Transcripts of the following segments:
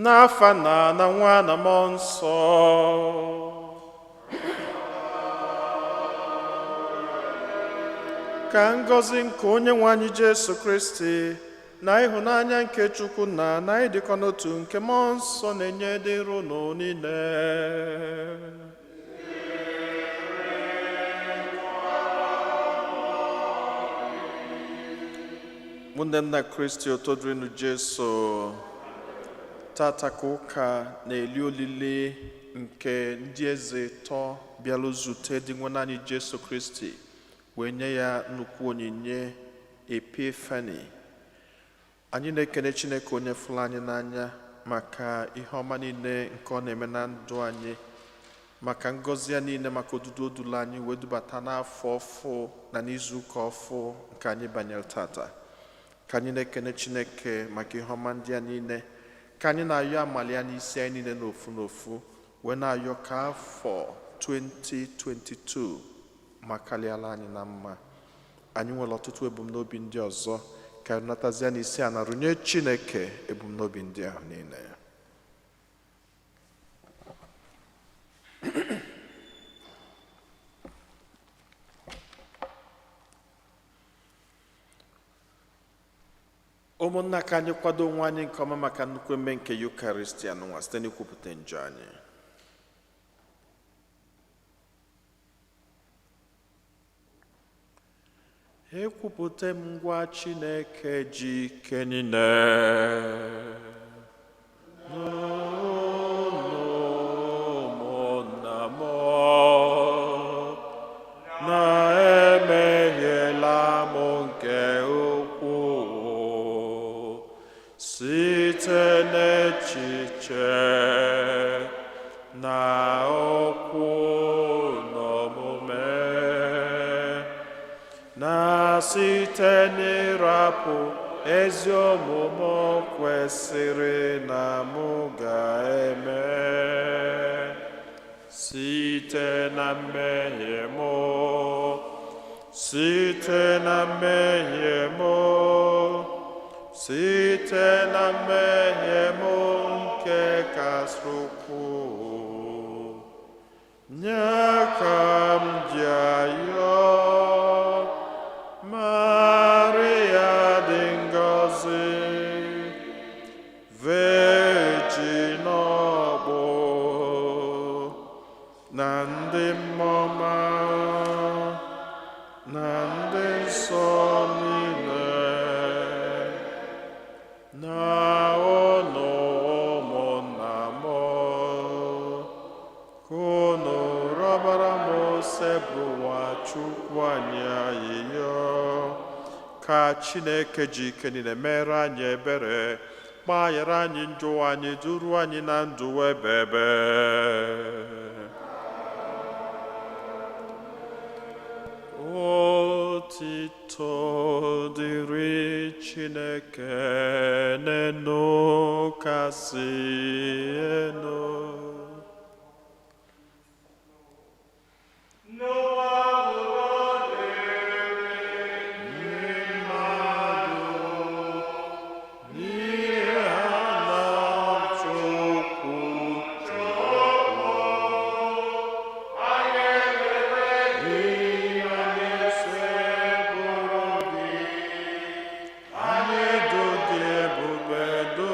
N'afa na na Nwa na Mmụọ Nsọ. Ka ngọzi nke Onye nwe anyị Jesu Kristi na ịhụnanya nke Chukwu na ịdịkọ n'otu nke Mmụọ Nsọ na-enye dịrị unu niile. Ụmụnne m na Kristi, otito dịrịnụ Jesu. Tata ka ụka na-eli olili nke ndị eze ịtọ bịalụ zute Dinwenụ anyị Jesu Kristi wee nye ya nnukwu onyinye Epiphany. Anyị na-ekene Chineke onye fụrụ anyị n'anya maka ihe ọma niile nke ọ na-eme na ndụ anyị, maka ngọzi ya niile, maka odudu o dulu anyị wee dubata n'afọ ọfụ na n'izuụka ọfụ nke anyị banyere tata. Ka anyị na-ekene Chineke maka ihe ọma ndị a niile, ka anyị na-ayọ amali ya n'isi anyị niile n'ofu n'ofu, wee na-ayọ ka afọ 2022 makarịala anyị na mma. Anyị nwere ọtụtụ ebumnobi ndị ọzọ, ka anyị natazie n'isi a na rụnye Chineke ebumnobi ndị ahụ niile. Ụmụnna, ka anyị kwado onwe anyị nke ọma maka nnukwu emume nke Yukaristia n'ụwa site n'ikwupụta njọ anyị. Ekwupụta m ngwa Chineke ji ike niile n'ụlọ ụmụnna m na emehiela m nke ukwuu site n'echiche na okwu na omume na site n'ịrapụ ezi omume kwesịrị na mụ ga-eme, site na mmehie m, site na mmehie m, site na mmehie m nke kasị ukwuu. Nye ka m ji ayọ Maria dị ngọzi, Virgin ọgbọ na ndị mmụọ na ndị nsọ niile na unu ụmụnna m, ka unu rịọbara m Osebụrụwa Chukwu anyị ayịyọ, ka Chineke ji ike niile mere anyị ebere, gbaghara anyị njọ anyị, duru anyị na ndụ ebebe. Otito dịrị Chineke n'enu kasị enu. N'ụwa ụwa dịrị mmadụ n'ihe ha na-achọkwu. Anyị ekele Ihe na-esebụrụ gị, anyị do gị ebube, do.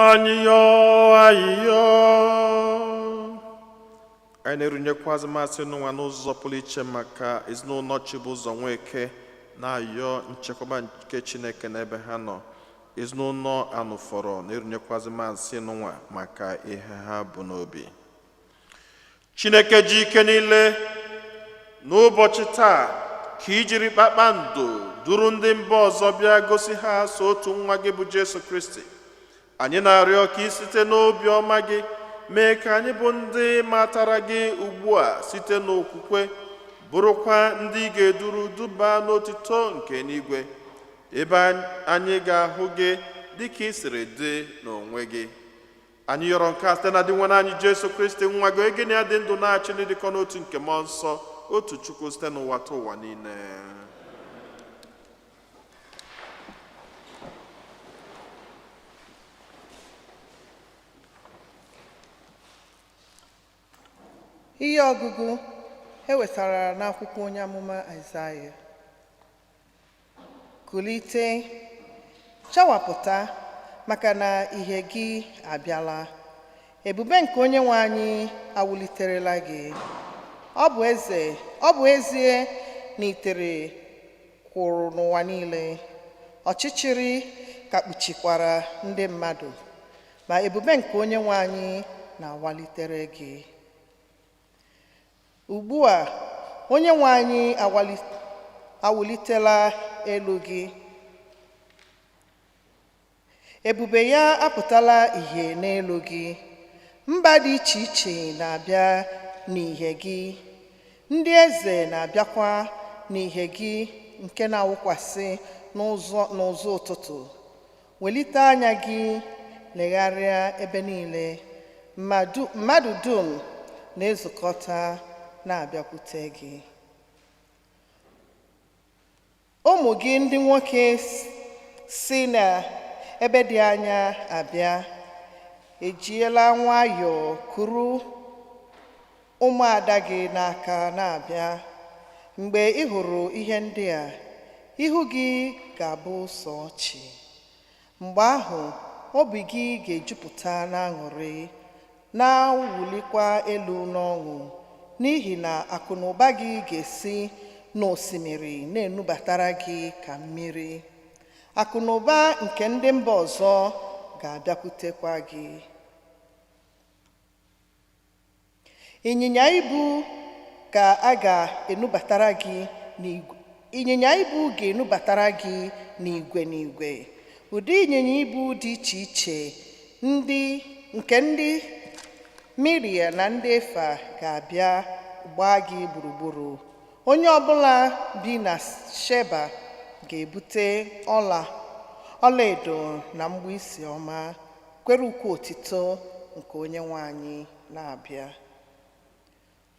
Anyị yọọ ayịyọ. Anyị na-erunyekwazị masị n'ụwa n'ụzọ pụrụ iche maka ezinụlọ Chibụzọ Nweke, na-ayọ nchekwaba nke Chineke n'ebe ha nọ. Ezinụlọ Anụfọrọ na-erunyekwazị masị n'ụwa maka ihe ha bụ n'obi. Chineke ji ike niile, n'ụbọchị taa ka i jiri kpakpando duru ndị mba ọzọ bịa gosi ha so otu nwa gị bụ Jesu Kristi. Anyị na-arịọ ka ị site n'obi ọma gị mee ka anyị bụ ndị matara gị ugbu a site n'okwukwe, bụrụkwa ndị ị ga-eduru duba n'otito nke n'igwe, ebe anyị ga-ahụ gị dịka ị siri dị n'onwe gị. Anyị yọrọ nke a site na Dinwenụ anyị Jesu Kristi, nwa gị, onye gị na ya dị ndụ na-achị n'ịdịkọ n'otu nke Mmụọ Nsọ, otu Chukwu, site n'ụwa ta ụwa niile. Ihe ọgụgụ e wetara n'akwụkwọ onye amụma Aịzaya. Kulite, chawapụta, maka na ihe gị abịala. Ebube nke onye nwe anyị awuliterela gị. Ọ bụ ezie na itere kwụrụ n'ụwa niile, ọchịchịrị ka kpuchikwara ndị mmadụ, ma ebube nke onye nwe anyị na-awalitere gị. Ugbu a, onye nwe anyị awulitela elu gị. Ebube ya apụtala ìhè n'elu gị. Mba dị iche iche na-abịa n'ìhè gị. Ndị eze na-abịakwa n'ìhè gị nke na-awụkwasị n'ụzọ ụtụtụ. Welite anya gị legharịa ebe niile. Mmadụ dum na-ezukọta na-abịakwute gị. Ụmụ gị ndị nwoke si n'ebe dị anya abịa, ejiela nwayọọ kuru ụmụada gị n'aka na-abịa. Mgbe ị hụrụ ihe ndị a, ihu gị ga-abụ sọ ọchị. Mgbe ahụ, obi gị ga-ejupụta n'aṅụrị, na-awụlikwa elu n'ọṅụ, n'ihi na akụ na ụba gị ga-esi n'osimiri na-enubatara gị ka mmiri. Akụ na ụba nke ndị mba ọzọ ga-abịakwutekwa gị. Ịnyịnya ibu ka a ga-enubatara gị n'igwe. Ịnyịnya ibu ga-enubatara gị n'igwe n'igwe. Ụdị ịnyịnya ibu dị iche iche nke ndị Midia na ndị Efa ga-abịa gbaa gị gburugburu. Onye ọbụla bi na Sheba ga-ebute ọlaedo na mgbịsị ọma, kwere ukwe otito nke onye nwe anyị na-abịa.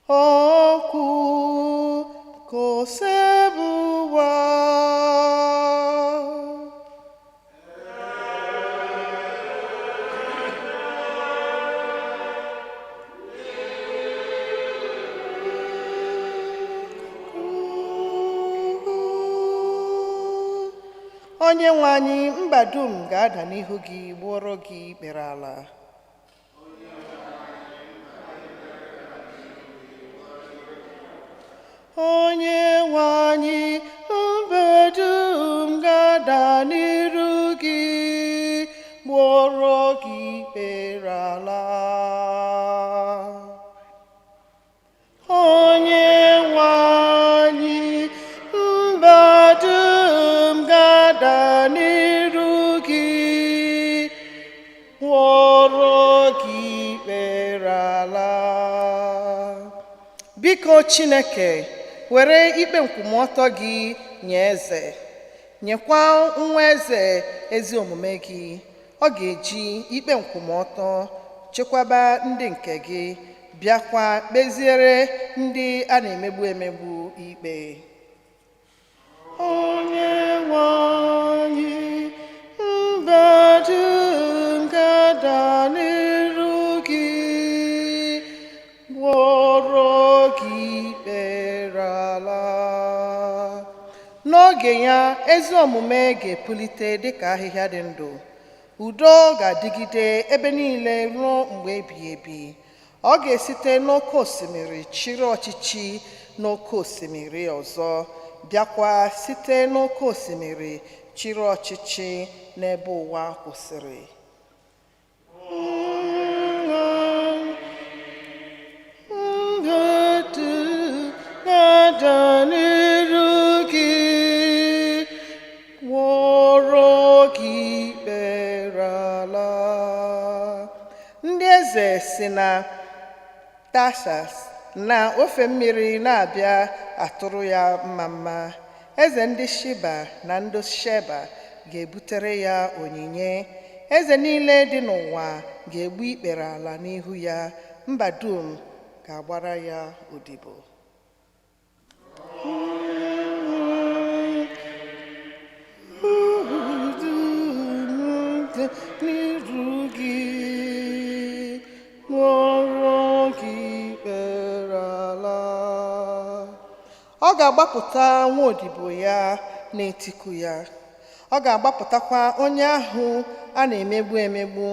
Okwu ka Osebụwa. Onye nwe anyị, mba dum ga-ada n'ihu gị, gbuoro gị ikpere ala. Onye nwe anyị, mba dum ga-ada n'iru gị, gbuoro gị ikpere ala. Onye nwe anyị, mba dum ga-ada n'iru gị, gbuoro gị ikpere ala. Biko Chineke, were ikpe nkwụmọtọ gị nye eze, nyekwa nwa eze ezi omume gị. Ọ ga-eji ikpe nkwụmọtọ chekwaba ndị nke gị, bịakwa kpeziere ndị a na-emegbu emegbu ikpe. Onye nwe anyị, mba dum ga-ada n'iru gị, gbuoro gị ikpere ala. N'oge ya, ezi omume ga-epulite dịka ahịhịa dị ndụ. Udo ga-adịgide ebe niile ruo mgbe ebighị ebi. Ọ ga-esite n'oké osimiri chịrị ọchịchị n'oké osimiri ọzọ, bịakwa site n'oké osimiri chịrị ọchịchị n'ebe ụwa kwụsịrị. N'iru gị gwọrọ gị ikpere ala. Ndị eze si na Tasas na ofe mmiri na-abịa atụrụ ya mma mma. Eze ndị Shiba na ndị Sheba ga-ebutere ya onyinye. Eze niile dị n'ụwa ga-egbu ikpere ala n'ihu ya. Mba dum ga-agbara ya odibo. N'iru gị nwụrụ gị ikpere ala. Ọ ga-agbapụta nwa odibo ya na-etiku ya. Ọ ga-agbapụtakwa onye ahụ a na-emegbu emegbu,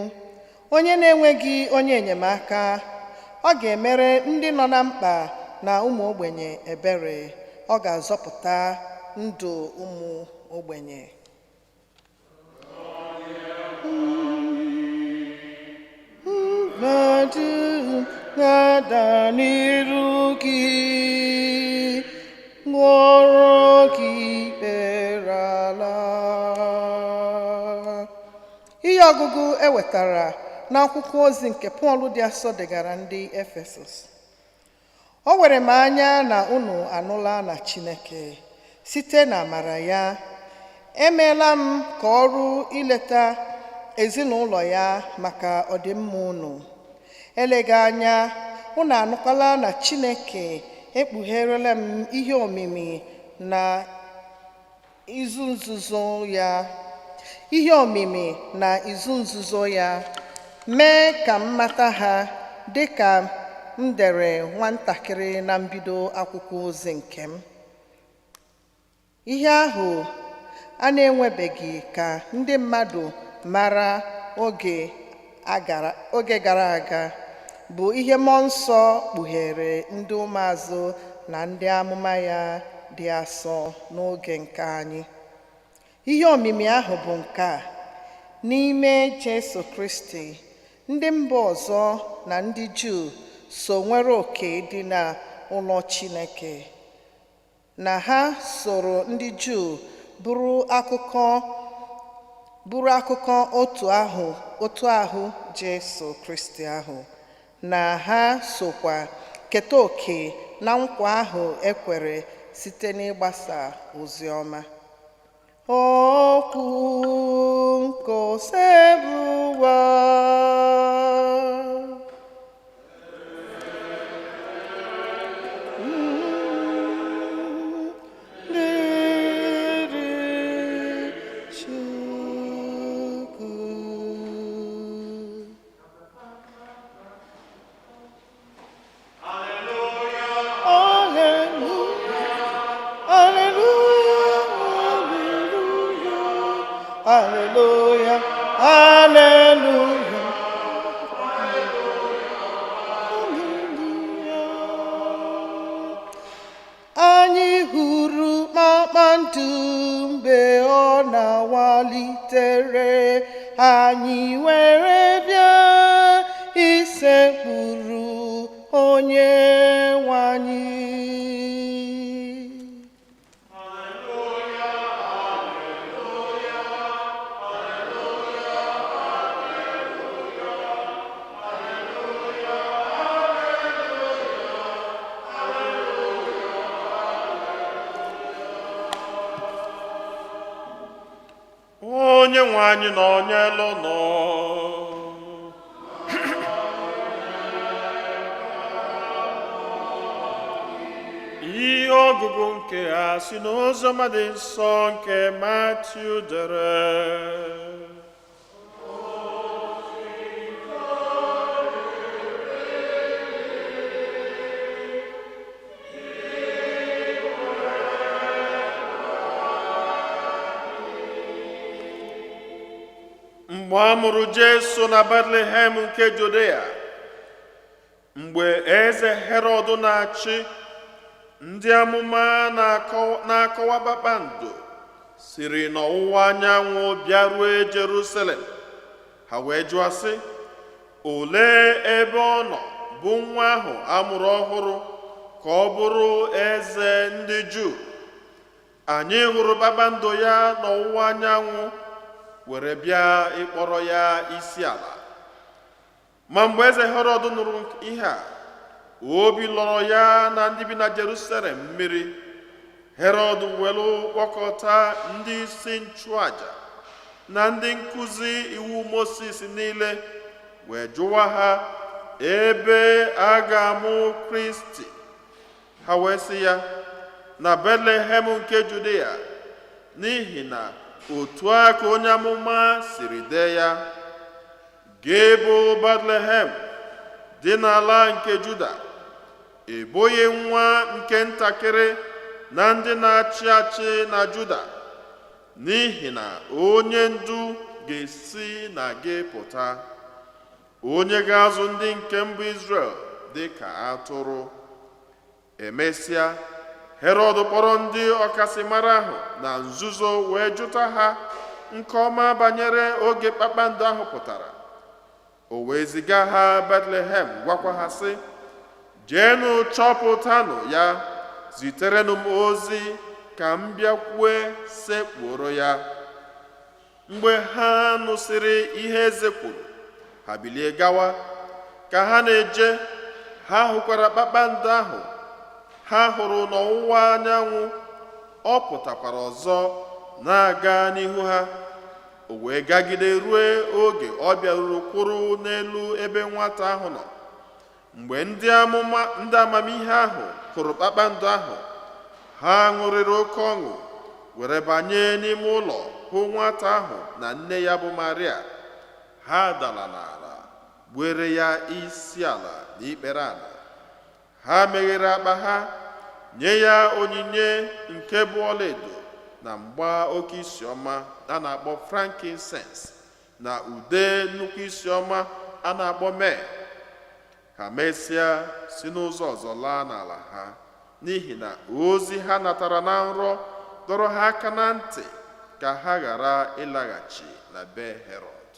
onye na-enweghị onye enyemaka. Ọ ga-emere ndị nọ na mkpa na ụmụ ogbenye ebere. Ọ ga-azọpụta ndụ ụmụ ogbenye. Mmadụ na-ada n'iru gị, ṅụọrọ gị ikpere ala. Ihe ọgụgụ e wetara n'akwụkwọ ozi nke Pọl dị asọ degara ndị Efesọs. O were m anya na unu anụla na Chineke site n'amara ya emeela m ka ọrụ ileta ezinụlọ ya maka ọdịmma unu. Eleghị anya unu anụkwala na Chineke ekpugherela m ihe omimi na izu nzuzo ya, ihe omimi na izu nzuzo ya, mee ka m mata ha dị ka m dere nwatakịrị na mbido akwụkwọ ozi nke m. Ihe ahụ a na-enwebeghị ka ndị mmadụ mara oge gara aga bụ ihe mmụọ nsọ kpughere ndị ụmụazụ na ndị amụma ya dị asọ n'oge nke anyị. Ihe omimi ahụ bụ nke a: n'ime Jesu Kristi, ndị mba ọzọ na ndị Juu so nwere oke dị n'ụlọ Chineke, na ha soro ndị Juu bụrụ akụkọ otu ahụ Jesu Kristi ahụ, na ha sokwa keta oke na nkwa ahụ e kwere site n'ịgbasa ozi ọma. Okwu nke Osebụwa. Dịrị Chukwu. Hallelujah, hallelujah, hallelujah, hallelujah, hallelujah. Anyị hụrụ kpakpando mgbe ọ na-awalitere, anyị were bịa isekpuru onye nwe anyị. Onye nwe anyị nọ n'elu nọ. Ihe ọgụgụ nke a si n'Oziọma dị nsọ nke Matiu dere. Mgbe a mụrụ Jesu na Betlehem nke Judea, mgbe eze Herọd na-achị, ndị amụma na-akọwa kpakpando siri n'ọwụwa anyanwụ bịarue Jerusalem. Ha wee jụọ sị, olee ebe ọ nọ bụ nwa ahụ a mụrụ ọhụrụ ka ọ bụrụ eze ndị Juu? Anyị hụrụ kpakpando ya n'ọwụwa anyanwụ were bịa ịkpọrọ ya isi ala. Ma mgbe eze Herọd nụrụ ihe a, obi lọrọ ya na ndị bi na Jerusalem mmiri. Herọd welu kpọkọta ndị isi nchụaja na ndị nkụzi iwu Mosis niile, wee jụwa ha ebe a ga-amụ Kristi. Ha wee sị ya, na Betlehem nke Judea, n'ihi na otu a ka onye amụma siri dee ya: gị bụ Betlehem dị n'ala nke Juda, ị bụghị nwa nke ntakịrị na ndị na-achị achị na Juda, n'ihi na onye ndu ga-esi na gị pụta, onye ga-azụ ndị nke mbụ Izrel dị ka atụrụ. Emesịa, Herọd kpọrọ ndị ọkasịmara ahụ na nzuzo wee jụta ha nke ọma banyere oge kpakpando ahụ pụtara. O wee ziga ha Betlehem, gwakwa ha sị, jeenụ chọpụtanụ ya, ziterenụ m ozi ka m bịakwue sekpuoro ya. Mgbe ha nụsịrị ihe eze kwuru, ha bilie gawa. Ka ha na-eje, ha hụkwara kpakpando ahụ ha hụrụ n'ọwụwa anyanwụ. Ọ pụtakwara ọzọ na-aga n'ihu ha. O wee gagide rue oge ọ bịaruru kwụrụ n'elu ebe nwata ahụ nọ. Mgbe ndị amụma ndị amamihe ahụ hụrụ kpakpando ahụ, ha ṅụrịrị oke ọṅụ, were banye n'ime ụlọ hụ nwata ahụ na nne ya bụ Maria. Ha dara n'ala were ya isi ala na ikpere ala. Ha meghere akpa ha, nye ya onyinye nke bụ ọlaedo na mgba oke isi ọma a na-akpọ frankincense na ude nnukwu isi ọma a na-akpọ myrrh. Ha mesịa si n'ụzọ ọzọ laa n'ala ha, n'ihi na ozi ha natara na nrọ dọrọ ha aka na ntị ka ha ghara ịlaghachi na be Herọd.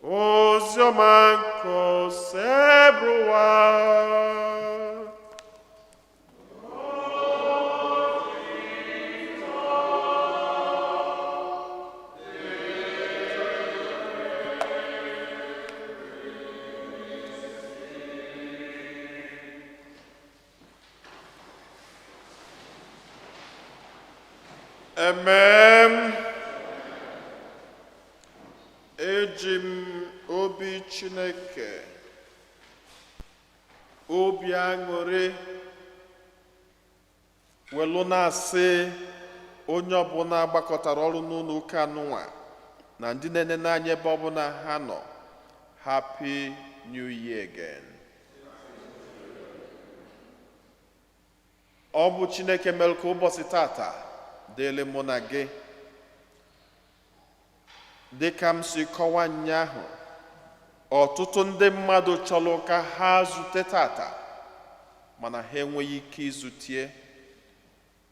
Oziọma nke Osebụrụwa. Emem. Eji m obi Chineke, obi aṅụrị welu na-asị onye ọbụla gbakọtara ọrụ n'ụlọ ụka anụnwa na ndị na-enene anya ebe ọbụla ha nọ, Happy New Year again. Ọ bụ Chineke mere ka ụbọchị tata dịrị mụ na gị. Dịka m si kọwaa ụnyaahụ, ọtụtụ ndị mmadụ chọrọ ka ha zute tata, mana ha enweghị ike izutie.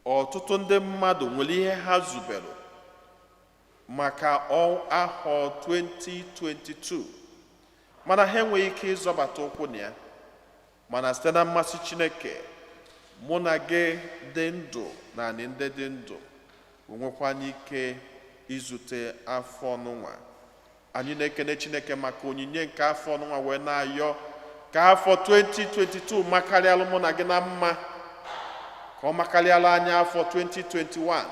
Ọtụtụ ndị mmadụ nwere ihe ha zubere maka ahọ 2022, mana ha enweghị ike ịzọbata ụkwụ na ya. Mana site na mmasị Chineke, mụ na gị dị ndụ na anyị ndị dị ndụ nwekwana ike izute afọ ọnụnwa. Anyị na-ekene Chineke maka onyinye nke afọ ọnụnwa, wee na-ayọ ka afọ 2022 makarịalụ mụ na gị na mma, ka ọ makarịala anyị afọ 2021,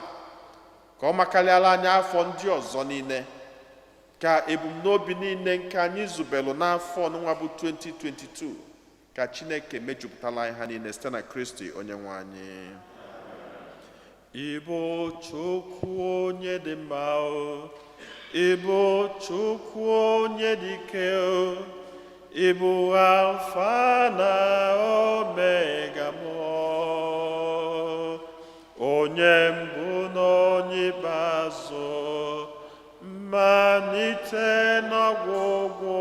ka ọ makarịala anyị afọ ndị ọzọ niile, ka ebumnobi niile nke anyị zubelu n'afọ ọnụnwa bụ 2022, ka Chineke mejupụtala anyị ha niile site na Kristi onye nwe anyị. Ịbụ Chukwu onye dị mma o, ịbụ Chukwu onye dị ike o, ịbụ Alfa na Omega mụ, onye mbụ na onye ikpeazụ. Mmalite n'ọgwụgwụ,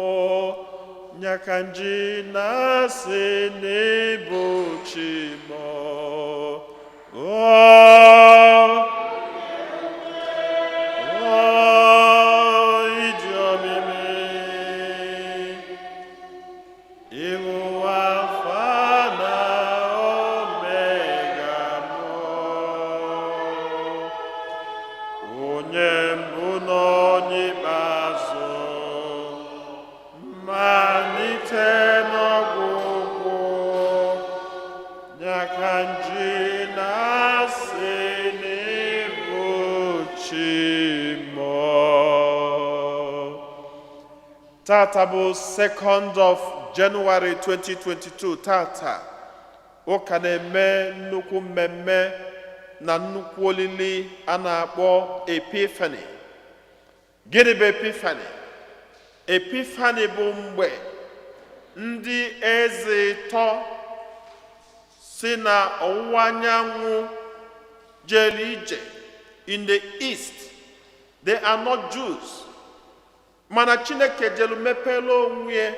ya ka m ji na-asị n'ịbụ chi m. Oh, oh, ịdị omimi, ịbụ Alfa na Omega mụ, onye mbụ na onye ikpeazụ, mmalite n'ọgwụgwụ, ya ka m ji na-asị n'ịbụ chi m. Tata bụ 2nd of January 2022. Tata ụka na-eme nnukwu mmemme na nnukwu olili a na-akpọ Epiphany. Gịnị bụ Epiphany? Epiphany bụ mgbe ndị eze ịtọ si na ọwụwa anyanwụ jere ije, in the east. They are not Jews, mana Chineke jelu mepere onwe ya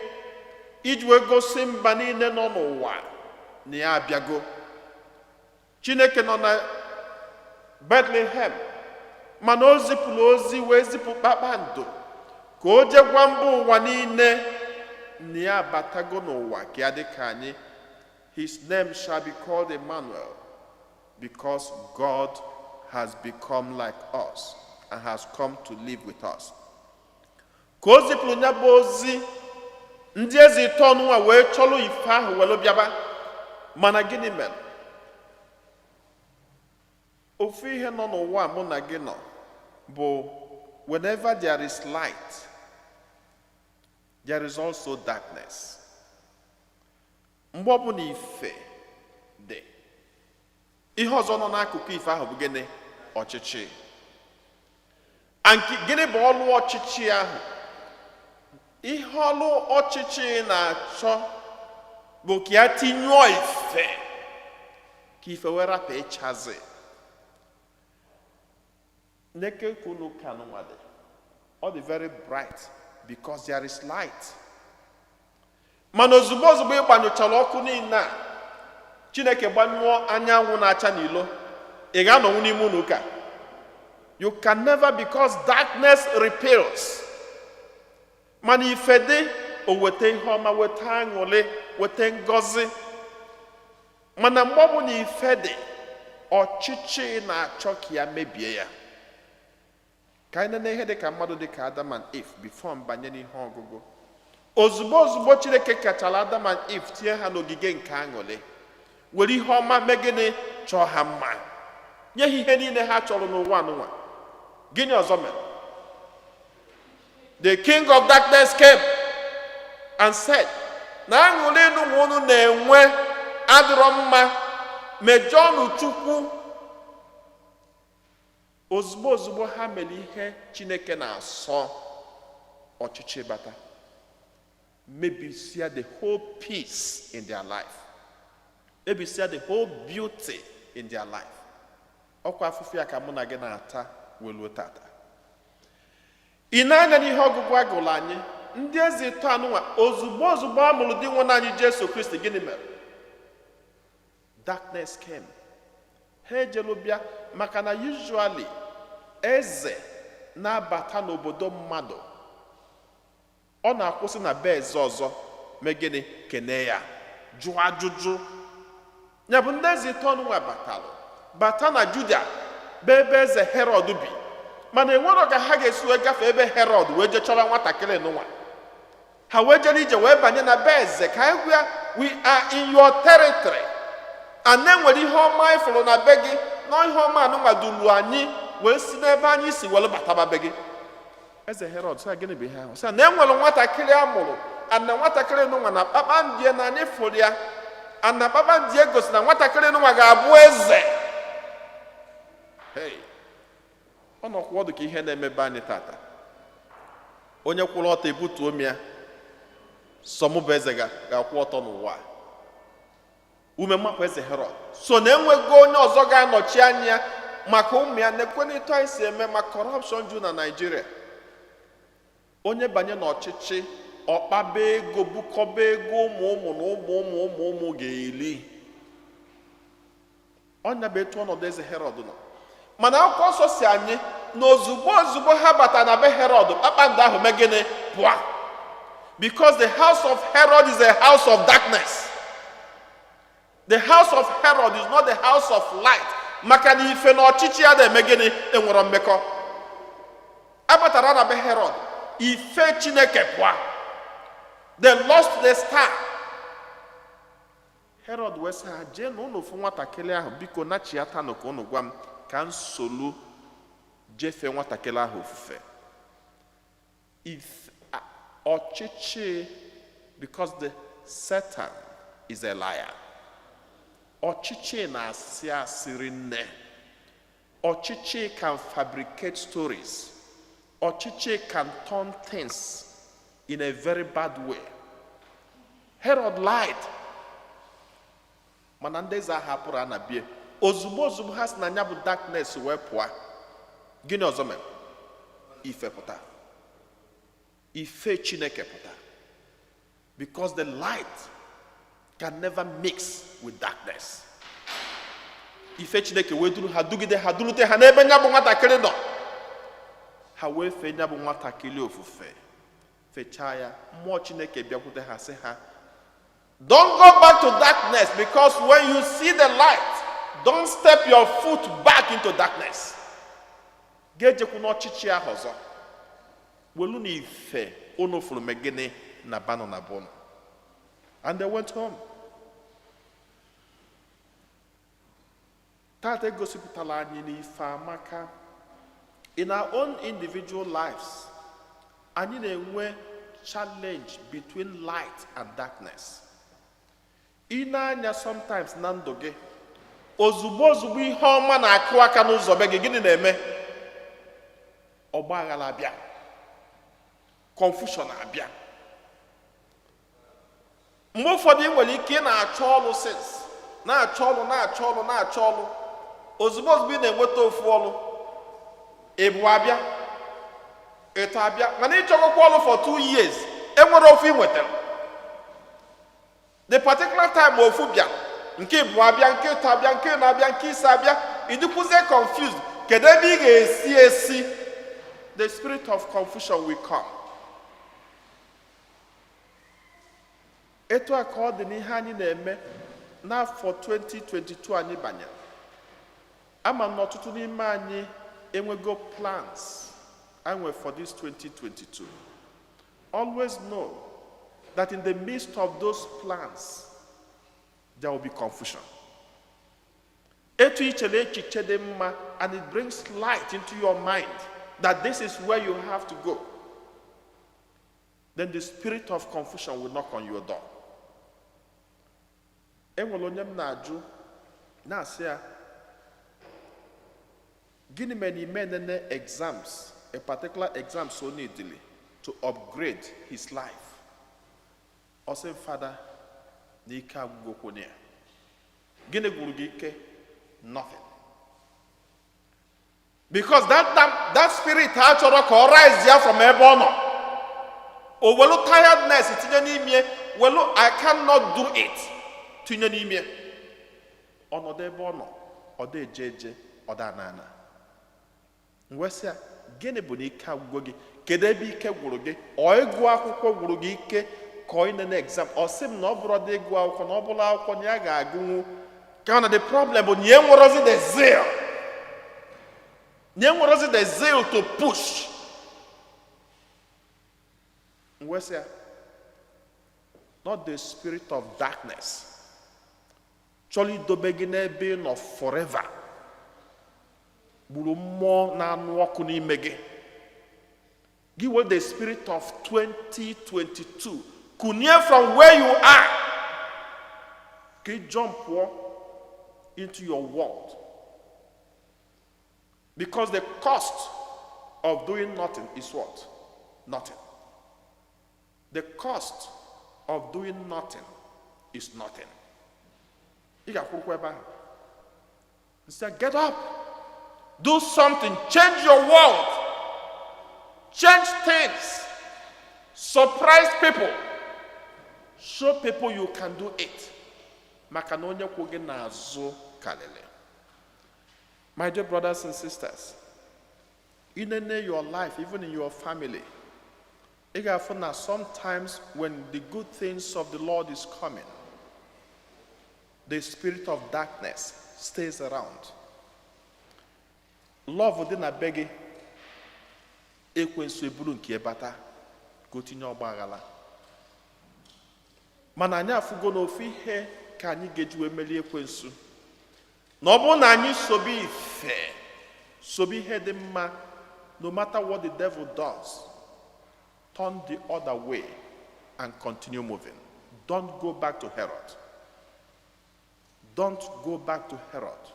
iji wee gosi mba niile nọ n'ụwa na ya abịago. Chineke nọ na Bethlehem, mana o zipụrụ ozi wee zipụ kpakpando ka o jee gwa mba ụwa niile na ya abatago n'ụwa ka ya dị ka anyị. His name shall be called Emmanuel, because God has become like us and has come to live with us. Ka o zipụrụ ya bụ ozi, ndị eze ite ọnụnwa wee chọrọ ife ahụ were bịaba. Mana gịnị mere? Ofu ihe nọ n'ụwa mụ na gị nọ bụ, whenever there is light, there is also darkness. Mgbe ọbụla ife dị, ihe ọzọ nọ n'akụkụ ife ahụ bụ gịnị? Ọchịchị. And gịnị bụ ọlụ ọchịchị ahụ? Ihe ọlụ ọchịchị na-achọ bụ ka ya tinyụọ ife, ka ife wee rapụ ịchazi. Neke unu ka nụnwa dị, ọ dị very bright because there is light. Mana ozugbo ozugbo ị gbanyụchara ọkụ niile a, Chineke gbanyụọ anyanwụ na-acha n'ilo, ị ga-anọnwu n'ime ụlọ ụka? You can never, because darkness repels. Mana ife dị, o weta ihe ọma, weta aṅụrị, weta ngọzi. Mana mgbe ọbụla ife dị, ọchịchị na-achọ ka ya mebie ya. Ka anyị nene ihe dị ka mmadụ, dị ka Adam and Eve, before mbanye n'ihe ọgụgụ. Ozugbo ozugbo Chineke kachara Adam and Eve, tinye ha n'ogige nke aṅụrị, were ihe ọma mee gịnị? Chọọ ha mma, nye ha ihe niile ha chọrọ n'ụwa anụnwa. Gịnị ọzọ mere? The king of darkness came and said na aṅụrị nụnwa unu na-enwe adịrọ mma, mejọọnụ Chukwu. Ozugbo ozugbo ha mere ihe Chineke na-asọ, ọchịchị bata, mebisia the whole peace in their life, mebisia the whole beauty in their life. Ọkwa afụfụ ya ka mụ na gị na-ata weluo tata. Ị na-anya n'ihe ọgụgụ a gụrụ anyị, ndị eze ịtọ anụnwa, ozugbo ozugbo a mụrụ di nwe anyị Jesu Kristi, gịnị mere? Darkness came. Ha ejelu bịa, maka na usually eze na-abata n'obodo mmadụ, ọ na-akwụsị na be eze ọzọ, mee gịnị? Kene ya, jụọ ajụjụ. Ya bụ, ndị eze ịtọ ọnụnwa batalụ bata na Juda bụ ebe eze Herọd bi, mana enwerọ ka ha ga-esi wee gafee ebe Herọd wee jee chọrọ nwatakịrị nụnwa. Ha wee jere ije wee banye na be eze ka anyị gwa ya, "We are in your territory and e nwere ihe ọma anyị fụrụ na be gị, na ihe ọma anụnwa duru anyị wee si n'ebe anyị si were bataba be gị." Eze Herọd sị, "Gịnị bụ ihe ahụ?" Sị na e nwere nwatakịrị a mụrụ, and na nwatakịrị nụnwa na kpakpando na anyị fụrụ ya, and na kpakpando gosi na nwatakịrị nụnwa ga-abụ eze. Hey, ọ nọkwa ọdụ ka ihe na-emebe anyị tata. Onye kwụrụ ọtọ ebutuo m ya, sọ mụ bụ eze ga-akwụ ọtọ n'ụwa a. Ume mmapụ eze Herọd so na enwego onye ọzọ ga-anọchi anya ya maka ụmụ ya. Na-ekwe n'ịtụ anyị si eme ma corruption ju na Naijiria. Onye banye n'ọchịchị, ọkpaba ego, bukọba ego, ụmụ ụmụ na ụmụ ụmụ ụmụ ụmụ ga-eli. Ọnya bụ etu ọnọdụ eze Herọd nọ. Mana Akwụkwọ Nsọ si anyị na ozugbo ozugbo ha batara na be Herọd, kpakpando ahụ mee gịnị? Pụọ. Because the house of Herod is a house of darkness. The house of Herod is not the house of light, maka na ife na ọchịchị ya na-eme gịnị? Enwere mmekọ. Abatara na be Herod, ife Chineke pụọ. They lost the star. Herod wee sị ha jee na ụnụ fụ nwatakịrị ahụ, biko nachiatanụ ka ụnụ gwa m ka m solu jefee nwatakịrị ahụ ofufe. If ọchịchị, because the Satan is a liar. Ọchịchị na-asị asịrị nne. Ọchịchị can fabricate stories. Ọchịchị can turn things in a very bad way. Herod lied, mana ndị eze ahụ hapụrụ anabie. Ozugbo ozugbo ha si na ya bụ darkness wee pụọ, gịnị ọzọ mere? Ife pụta, ife Chineke pụta, because the light can never mix with darkness. Ife Chineke wee duru ha, dugide ha, durute ha n'ebe nya bụ nwatakịrị nọ. Ha wee fee nya bụ nwatakịrị ofufe, fechaa ya. Mmụọ Chineke bịakwute ha, sị ha, "Don't go back to darkness, because when you see the light, don't step your foot back into darkness." Ga-ejekwu n'ọchịchị ahụ ọzọ. Welu na ife unu fụrụ me gịnị na banụ na bụnụ. And they went home. Tata egosipụtala anyị n'ife amaka. In our own individual lives, anyị na-enwe challenge between light and darkness. Ị na-anya sometimes na ndụ gị, ozugbo ozugbo ihe ọma na-akụ aka n'ụzọ be gị, gịnị na-eme? Ọgba aghara abịa, confusion abịa. Mgbe ụfọdụ ị nwere ike ị na-achọ ọrụ since, na-achọ ọrụ, na-achọ ọrụ, na-achọ ọrụ. Ozugbo ozugbo ị na-enweta ofu ọrụ, ịbụ abịa, ịtọ abịa, mana ịchọgokwa ọrụ for 2 years, enwere ofu ị nwetara. The particular time ofu bịa, nke ịbụ abịa, nke ịtọ abịa, nke na-abịa, nke ise abịa, ị dịkwuzie confused, kedu ebe ị ga-esi esi? The spirit of confusion will come. Etu a ka ọ dị n'ihe anyị na-eme n'afọ 2022 anyị banyere. Ama m na ọtụtụ n'ime anyị enwego plans anyị nwere for this 2022. Always know that in the midst of those plans, there will be confusion. Etu i chere echiche dị mma and it brings light into your mind that this is where you have to go, then the spirit of confusion will knock on your door. Enwere onye m na-ajụ, na-asị ya, gịnị mere na ime nene exams, a particular exam so needly to upgrade his life? Ọ sị, "Fada, na ike agwụgokwu ya." Gịnị gwụrụ gị ike? Nothing. Because that spirit ha chọrọ ka ọ rise ya from ebe ọ nọ, o welu tiredness tinye n'ime, welu "I cannot do it" tinye n'ime. Ọnọdụ ebe ọ nọ, ọ dị eje eje, ọ da ana ana. Wee sị ya, gịnị bụ na ike agwụgo gị? Kedu ebe ike gwụrụ gị? Ọ ịgụ akwụkwọ gwụrụ gị ike, ka ọ ịnene exam? Ọ sị m na ọ bụrụ dị ịgụ akwụkwọ, na ọ bụrụ akwụkwọ na ya ga-agụnwu, ka na the problem bụ na ya enwerozi the zeal, na ya enwerozi the zeal to push. Wee sị ya, not the spirit of darkness chọrọ idobe gị n'ebe ị nọ forever gburu mmụọ na-anụ ọkụ n'ime gị. Gị wee the spirit of 2022 kunie from where you are, ka ị jump pụọ into your world, because the cost of doing nothing is what? Nothing. The cost of doing nothing is nothing. Ị ga-akwụrụkwa ebe ahụ. Instead, get up, do something, change your world, change things. Surprise people. Show people you can do it. Maka na onye kwụ gị n'azụ karịrị. My dear brothers and sisters, inene your life, even in your family, ị ga-afụ na sometimes when the good things of the Lord is coming, the spirit of darkness stays around. Love dị na be gị, ekwensu eburu nke bata ka o tinye ọgba aghara. Mana anyị afụgo n'ofu ihe ka anyị ga-eji wee merie ekwensu. Na ọ bụrụ na anyị sobe ife, sobe ihe dị mma, no matter what the devil does, turn the other way and continue moving. Don't go back to Herod. Don't go back to Herod.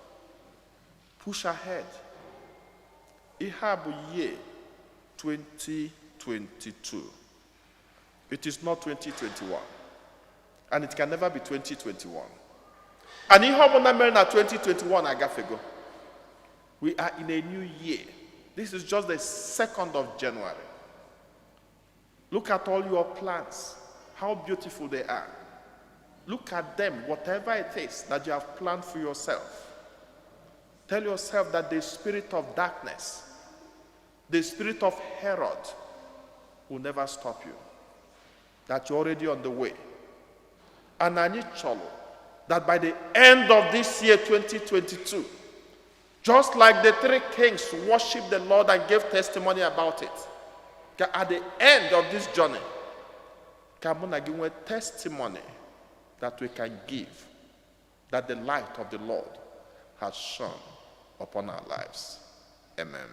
Push ahead. Ihe a bụ year 2022. It is not 2021. And it can never be 2021. And ihe ọbụla mere na 2021 agafego. We are in a new year. This is just the 2nd of January. Look at all your plans, how beautiful they are. Look at them, whatever it is that you have planned for yourself. Tell yourself that the spirit of darkness, the spirit of Herod, will never stop you. That you're already on the way. And anyị chọrọ that by the end of this year, 2022, just like the three kings worshiped the Lord and gave testimony about it, ka at the end of this journey, ka mụ na gị nwee testimony that we can give, that the light of the Lord has shone upon our lives. Amen.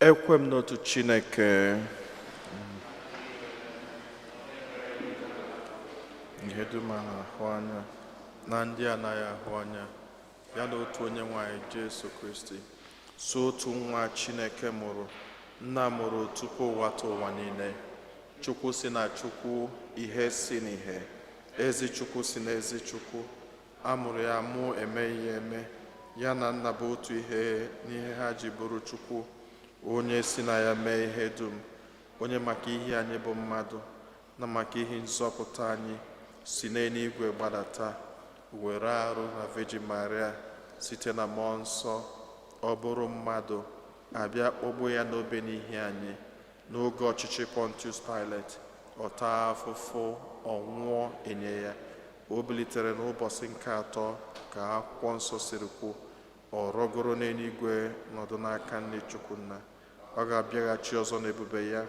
Ekwe m n'otu Chineke, ihe dum a na-ahụ anya na ndị anaghị ahụ anya, ya na otu onye nwanyị Jesu Kristi, so otu nwa Chineke mụrụ, nna mụrụ tupu ụwa ta ụwa niile, Chukwu si na Chukwu, ihe si n'ihe, ezi Chukwu si na ezi Chukwu, a mụrụ ya mụ emeghị ya eme, ya na nna bụ otu ihe n'ihe ha ji bụrụ Chukwu, onye si na ya mee ihe dum, onye maka ihe anyị bụ mmadụ na maka ihe nzọpụta anyị si n'eluigwe gbadata, were arụ na Virgin Maria site na mmụọ nsọ, ọ bụrụ mmadụ, abịa kpọgbuo ya n'obe n'ihi anyị. N'oge ọchịchị Pontius Pilate, ọ taa afụfụ, ọ nwụọ, enye ya. O bilitere n'ụbọchị nke atọ ka akwụkwọ nsọ siri kwu, ọ rọgoro n'eluigwe nọdụ n'aka nne Chukwu nna. Ọ ga-abịaghachi ọzọ n'ebube ya,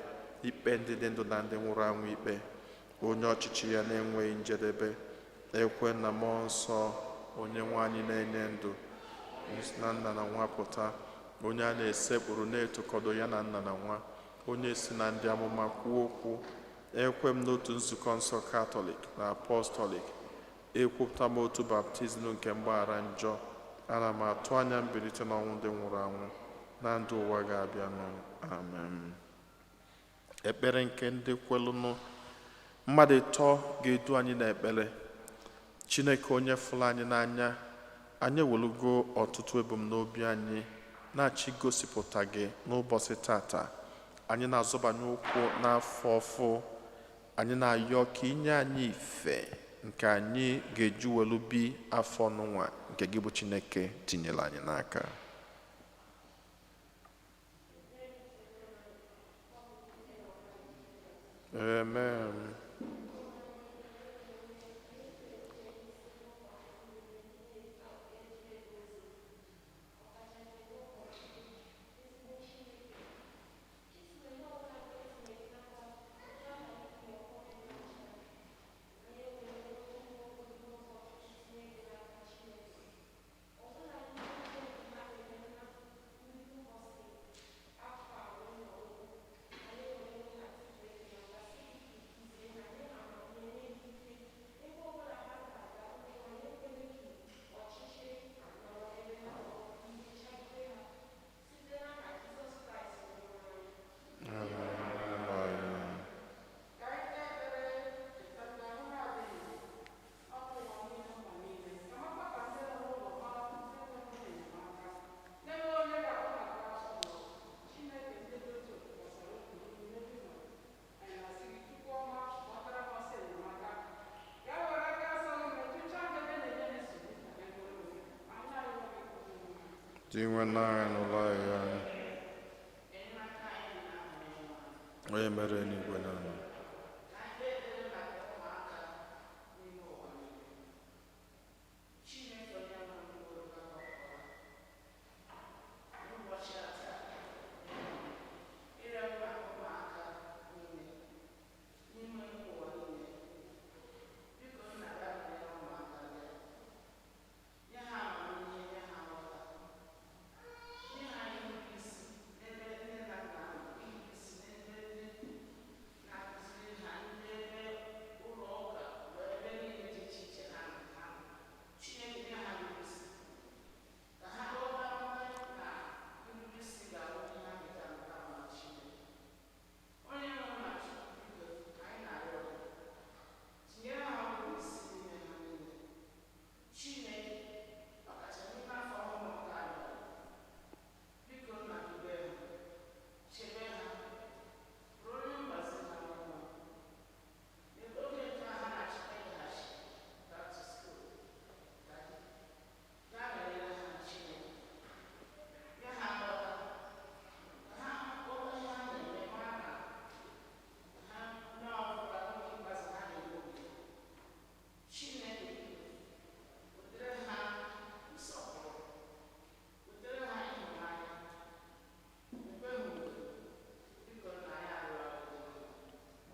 ikpe ndị dị ndụ na ndị nwụrụ anwụ ikpe, onye ọchịchị ya na-enweghị njedebe. Ekwe na mmụọ nsọ, onye nwe anyị na-enye ndụ, na nna na nwa pụta, onye a na-esekpuru na-etokọdo ya na nna na nwa, onye si na ndị amụma kwuo okwu. Ekwe m n'otu nzukọ nsọ Katọlik na Apọstọlik, ekwupụta m otu baptizim nke mgbaghara njọ. Ana m atụ anya mbilite n'ọnwụ ndị nwụrụ anwụ na ndụ ụwa ga-abịanụ. Amen. Ekpere nke ndị kwelụnụ, mmadụ ịtọ ga-edu anyị n'ekpere. Chineke onye fụrụ anyị n'anya, anyị ewelugo ọtụtụ ebumnobi anyị na-achọ igosipụta gị n'ụbọchị tata. Anyị na-azọbanye ụkwụ n'afọ ọfụ, anyị na-ayọ ka inye anyị ife nke anyị ga-eji welu bi afọ n'ụwa nke gị bụ Chineke tinyere anyị n'aka. Amen. Dinwe anyị n'ụlọ ya. Onye mere n'igwe na ala.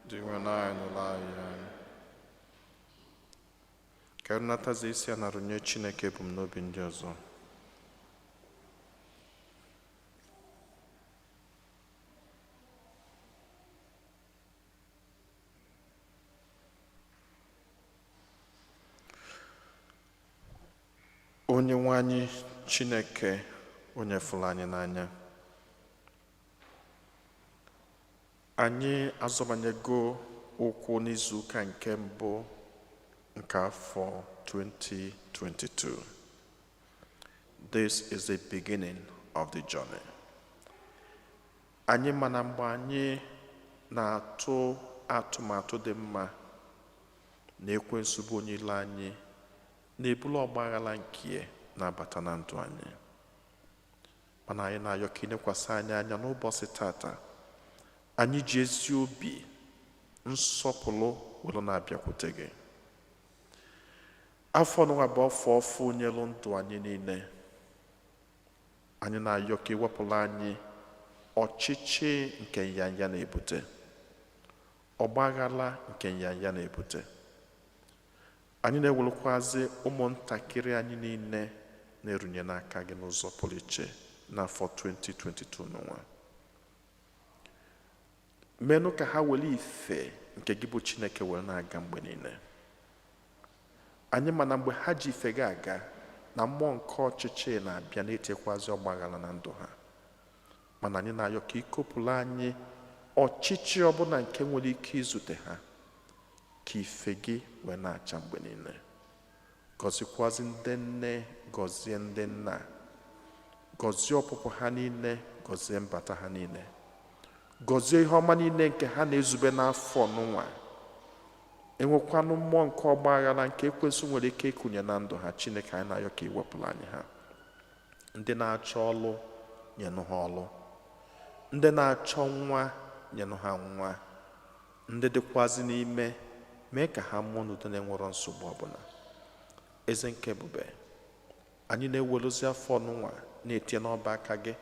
Dinwe anyị n'ụlọ ya. Ka natazi isi a na-arụnye Chineke ebumnobi ndị ọzọ. Onye nwe anyị Chineke, onye fụrụ anyị n'anya, anyị azọbanyego ụkwụ n'izuụka nke mbụ nke afọ 2022. This is the beginning of the journey. Anyị mana mgbe anyị na-atụ atụmatụ dị mma na ekwensu bụ onye ilo anyị na-ebulu ọgbaghara nke na-abata na ndụ anyị, mana anyị na-ayọ ka ịnekwasị anyị anya n'ụbọchị tata. Anyị ji ezi obi nsọpụrụ were na-abịakwute gị. Afọ nwa bụ afọ ọfụ nyelu ndụ anyị niile. Anyị na-ayọ ka iwepụrụ anyị ọchịchị nke nyanya na-ebute, ọgbaghara nke nyanya na-ebute. Anyị na-ewelekwazi ụmụntakịrị anyị niile na-erunye n'aka gị n'ụzọ pụrụ iche n'afọ 2022 n'ụwa. Menụ ka ha were ife nke gị bụ Chineke were na-aga mgbe niile. Anyị mana mgbe ha ji ife gị aga na mmụọ nke ọchịchị na-abịa na-etekwazi ọgbaghara na ndụ ha, mana anyị na-ayọ ka ikopụrụ anyị ọchịchị ọbụla nke nwere ike izute ha, ka ife gị wee na-acha mgbe niile. Gọzikwazi ndị nne, gọzie ndị nna, gọzie ọpụpụ ha niile, gọzie mbata ha niile, gọzie ihe ọma niile nke ha na-ezube n'afọ n'ụwa. Enwekwanụ mmụọ nke ọgba aghara nke ekwensu nwere ike ịkụnye na ndụ ha, Chineke anyị na-ayọ ka iwepụrụ anyị ha. Ndị na-achọ ọlụ, nyenụ ha ọlụ. Ndị na-achọ nwa, nyenụ ha nwa. Ndị dịkwazị n'ime, mee ka ha mụọ n'udo na-enwerọ nsogbu ọbụla. Eze nke ebube, anyị na-eweluzi afọ n'ụwa na-etinye n'ọba aka gị,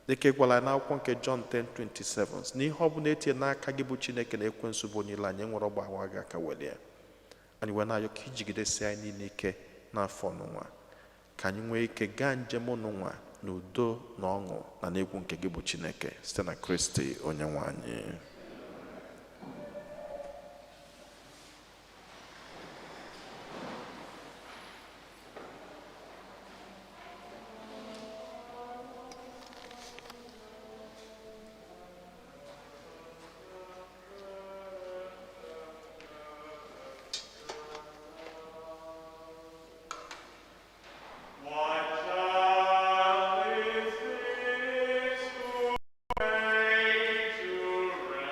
dịka ị gwara anyị n'akwụkwọ nke John 10:27, na ihe ọbụla etinye n'aka gị bụ Chineke na ekwensu bụ onye ilo anyị nwere ọgbawa gị aka welie. Anyị wee na-ayọ ka ijigidesi anyị niile ike n'afọ n'ụwa, ka anyị nwee ike gaa njem n'ụwa n'udo na ọṅụ na n'egwu nke gị bụ Chineke, site na Kristi onye nwe anyị. What child is this who came to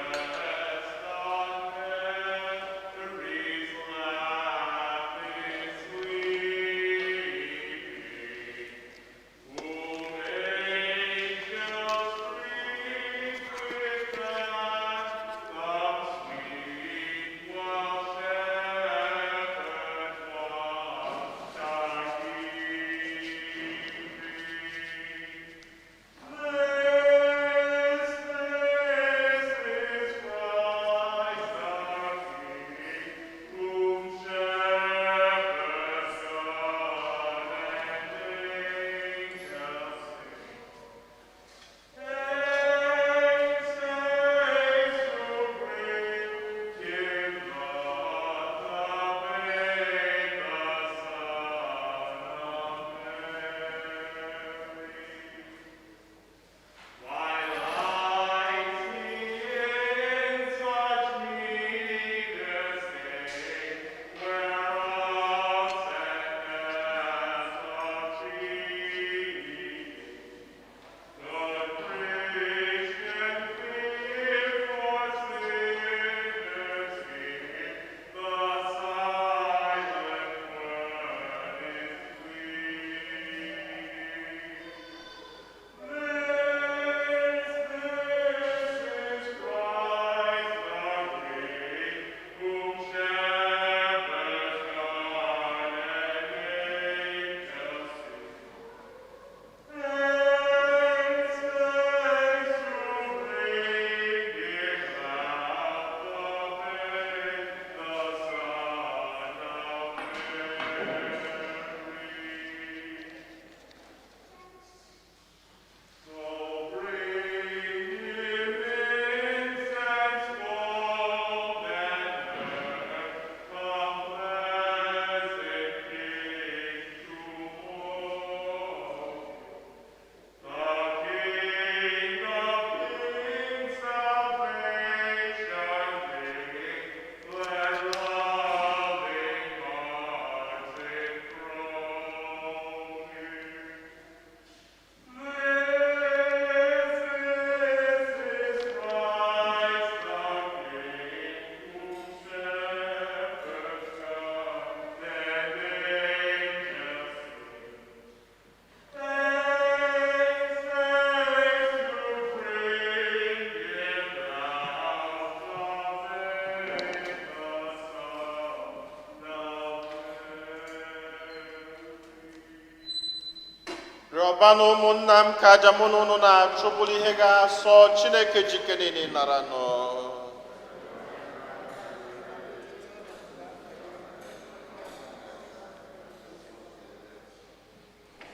Rịọba na ụmụnna m ka aja mụ na unu na-achụ bụrụ ihe ga-asọ Chineke jike niile nara nọ.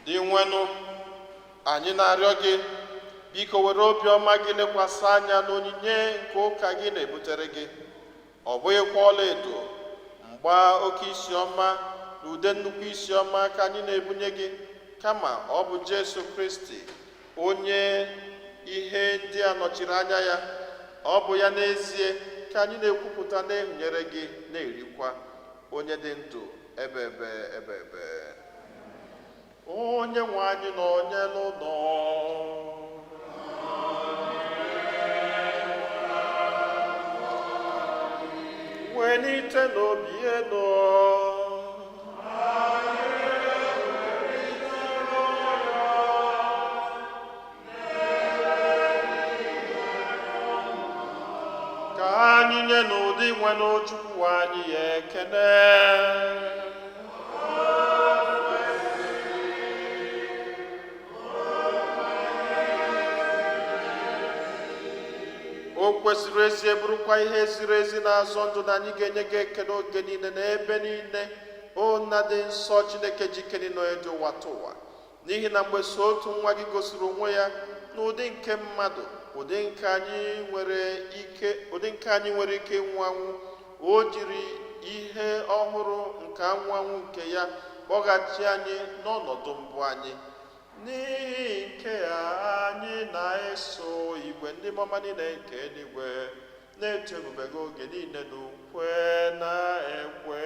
Dị nwenụ, anyị na-arịọ gị, biko were obiọma gị lekwasị anya n'onyinye nke ụka gị na-ebutere gị. Ọ bụghịkwa ọlaedo, mgba oke isi ọma na ude nnukwu isi ọma ka anyị na-ebunye gị, kama ọ bụ Jesu Kristi, onye ihe ndị a nọchiri anya ya. Ọ bụ ya n'ezie ka anyị na-ekwupụta na-ehunyere gị na-erikwa, onye dị ndụ ebe ebe ebe ebe. Onye nwe anyị na onye n'ụlọ. Welite n'obi elu. Ka anyị nye n'ụdị nwe n'Chukwu anyị ya ekene. O kwesịrị ezi bụrụkwa ihe ziri ezi na-azọ ndụ na anyị ga-enye gị ekele oge niile na ebe niile, o Nna dị nsọ, Chineke jike niile, onye dị ụwa tụwa. N'ihi na mgbe so otu nwa gị gosiri onwe ya n'ụdị nke mmadụ, ụdị nke anyị nwere ike, ụdị nke anyị nwere ike ịnwụ anwụ, o jiri ihe ọhụrụ nke anwụ anwụ nke ya kpọghachi anyị n'ọnọdụ mbụ anyị. N'ihi nke a anyị na-eso igwe ndị mama niile nke eluigwe na-eto ebube gị oge niile n'ukwe na ekwe.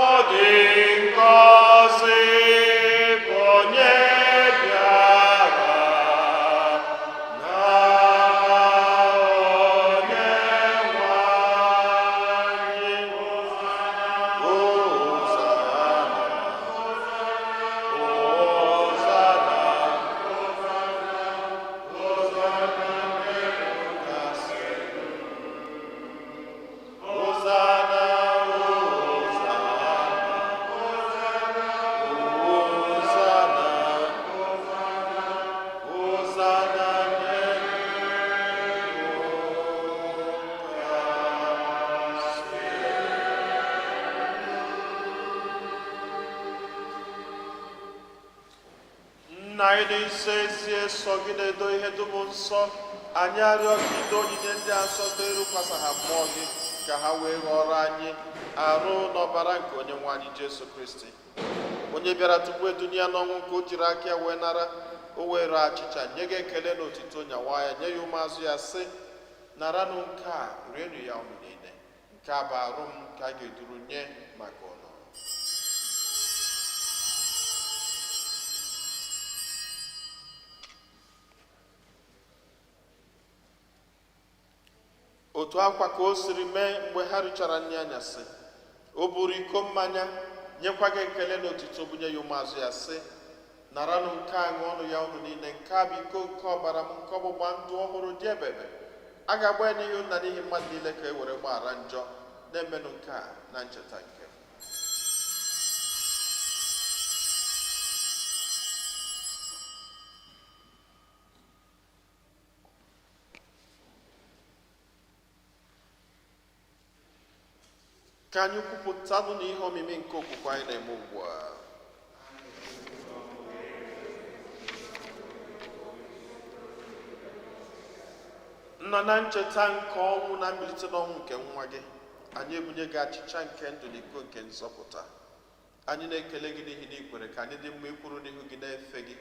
Ọ dị ngọzi bụ onye bịara na onye nwe anyị. Hosana, Hosana, Hosana n'elu Hosanna, Hosanna, Hosanna, Hosanna Nna anyị dị nsọ, ezie sọ gị na-edo ihe dum nsọ. Anyị arịọ gị ido onyinye ndị a nsọ site ịrụkwasị ha mmụọ gị, ka ha wee ghọrọ anyị arụ n'ọbara nke onye nwe anyị Jesu Kristi, onye bịara tupu edunye ya n'ọnwụ nke o jiri aka ya wee nara. O were achịcha, nye gị ekele na otito, nyawa ya, nye ya ụmụazụ ya, sị: "Naranụ nke a, rienụ ya unu niile. Nke a bụ arụ m nke a ga-eduru nye maka unu." Otu akwa ka o siri mee mgbe ha richara nri anyasị, o buru iko mmanya, nyekwa gị ekele na otito, bunye ya ụmụazụ ya, sị: "Naranụ nke a, ṅụọnụ ya unu niile. Nke a bụ iko nke ọbara m nke ọgbụgba ndụ ọhụrụ dị ebebe. A ga-agba ya n'ihi unu na n'ihi mmadụ niile ka e were gbaghara njọ. Na-emenụ nke a na ncheta nke m." Ka anyị kwupụtanụ na ihe omimi nke okwukwe anyị na-eme ugbu a. Nna, na ncheta nke ọnwụ na mbilite n'ọnwụ nke nwa gị, anyị ebunye gị achịcha nke ndụ na iko nke nzọpụta. Anyị na-ekele gị n'ihi na ị kwere ka anyị dị mma ikwuru n'ihu gị na-efe gị.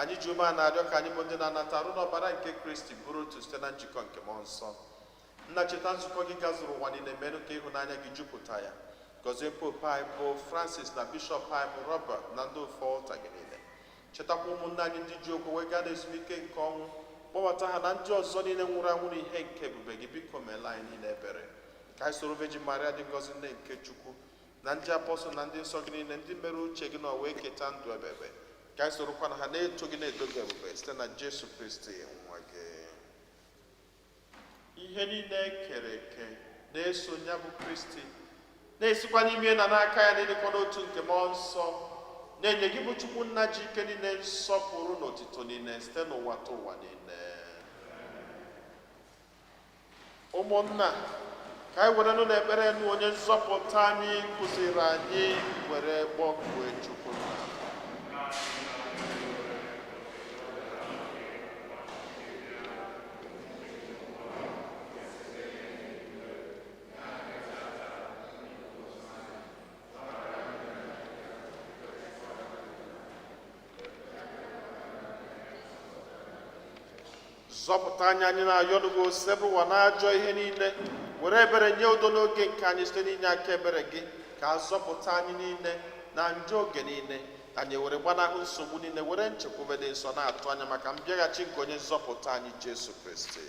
Anyị ji ume a na-arịọ ka anyị bụ ndị na-anata arụ n'ọbara nke Kristi bụrụ otu site na njikọ nke mmụọ nsọ. Nna, cheta nzukọ gị gazuru ụwa niile, menụ ka ịhụnanya gị jupụta ya. Gọzie Pope anyị bụ Francis na Bishọp anyị bụ Robert na ndị ofe ọlta gị niile. Chetakwa ụmụnne anyị ndị ji okwu wee gaa n'ezumike nke ọnwụ, kpọbata ha na ndị ọzọ niile nwụrụ anwụ n'ihe nke ebube gị. Biko meela anyị niile ebere, ka anyị soro Virgin Maria dị ngọzi, nne nke Chukwu, na ndị apọstụl na ndị nsọ gị niile, ndị mere uche gị na wee keta ndụ ebebe, ka anyị sorokwa na ha na-eto gị, na-edo gị ebube, site na Jesu Kristi nwa gị. Ihe niile e kere eke na-eso ya bụ Kristi, na-esikwa n'ime na n'aka ya, n'ịdịkọ n'otu nke mmụọ nsọ, na-enye gị bụ Chukwu Nna ji ike niile nsọpụrụ na otito niile site n'ụwa ta ụwa niile. Ụmụnna, ka anyị were nụ n'ekpere nụ onye nzọpụta anyị kụziri anyị were kpọkue Chukwu Nna. Zọpụta anyị, anyị na-ayọ n'ugwu osebụwa na ajọ ihe niile, were ebere nye udo n'oge nke anyị. Site n'inye aka ebere gị, ka a zọpụta anyị niile na njọ oge niile, anyị were gbanahụ nsogbu niile, were nchekwube dị nsọ na-atụ anya maka mbịaghachi nke onye nzọpụta anyị Jesu Kristi.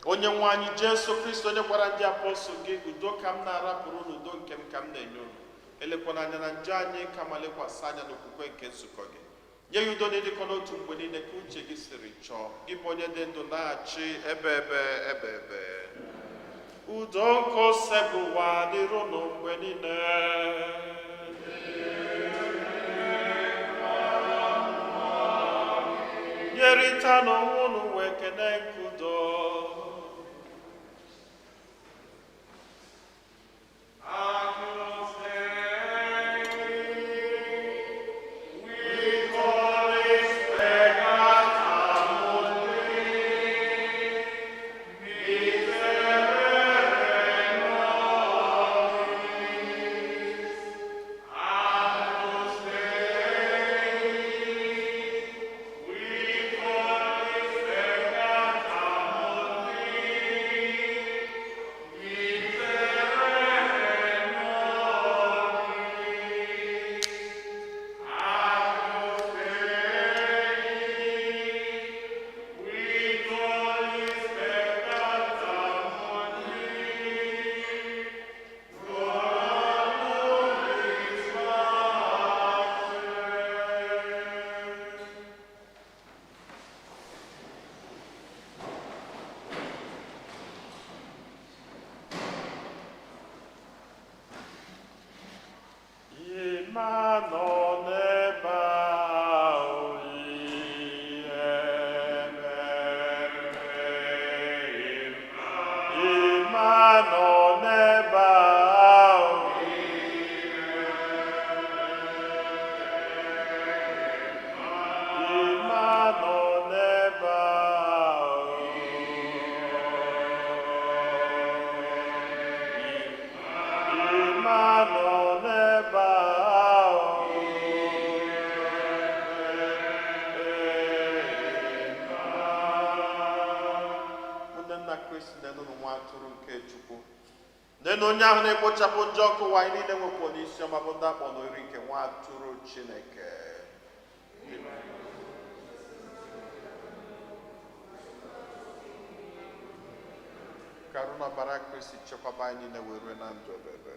Onye nwe anyị Jesu Kristi, onye gwara ndị apọstụl gị, "Udo ka m na-arapụrụ unu, udo nke m ka m na-enye unu," elekwana anya na njọ anyị, kama lekwasị anya n'okwukwe nke nzukọ gị, nye ya udo na ịdịkọ n'otu mgbe niile ka uche gị siri chọọ, gị bụ onye dị ndụ na-achị ebe ebe ebe ebe. Udo nke Osebụwa dịrị unu mgbe niile. Nyerịta n'onwe unu wee kene nke udo. Agnus Dei, Victoris pecata mundi, miserere nobis. Agnus Dei, Victoris pecata mundi, miserere nobis. Agnus Dei, Victoris pecata mundi, ora nobis pace. Ịma nọ n'ebe ahụ ihe mere. Ịma nọ n'ebe ahụ. Ịma nọ n'ebe ahụ. Ịma nọ n'ebe ahụ. Ụmụnne nna Kristi, na-enụnụ nwa atụrụ nke Chukwu, nenu onye ahụ na-ekpochapụ njọ ọkụ ụwa. Anyị niile nwekwa n'isi ọma bụ ndị akpọ n'ori nke nwa atụrụ Chineke. Ka arụ na ọbara Kristi chekwaba anyị niile wee rue na ndụ ebebe.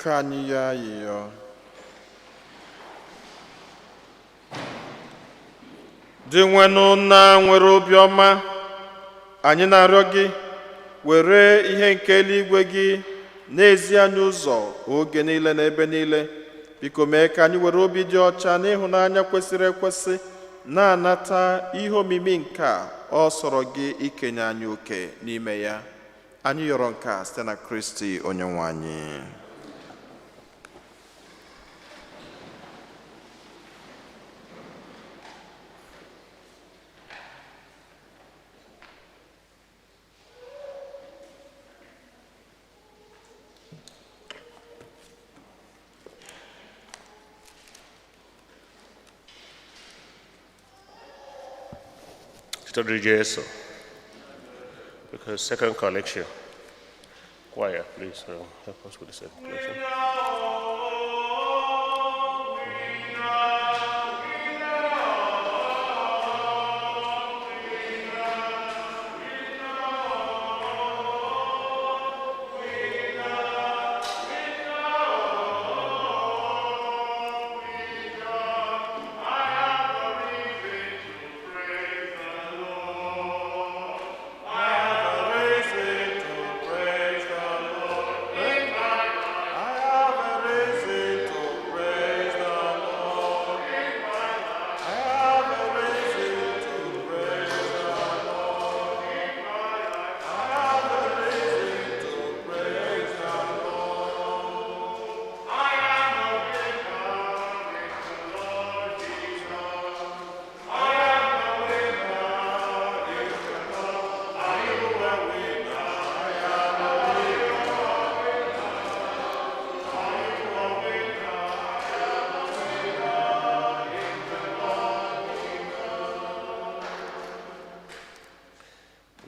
Ka anyị yọọ ayịyọ. Dinwenụ Nna nwere obiọma, anyị na-arịọ gị were ihe nke eluigwe gị na-ezi anyị ụzọ oge niile na ebe niile. Biko mee ka anyị were obi dị ọcha na ịhụnanya kwesịrị ekwesị na-anata ihe omimi nke a ọ sọrọ gị ikenye anyị oke n'ime ya. Anyị yọrọ nke a site na Kristi Onyenwe anyị. Study Jesu. Because second collection. Choir, please help us with the second collection.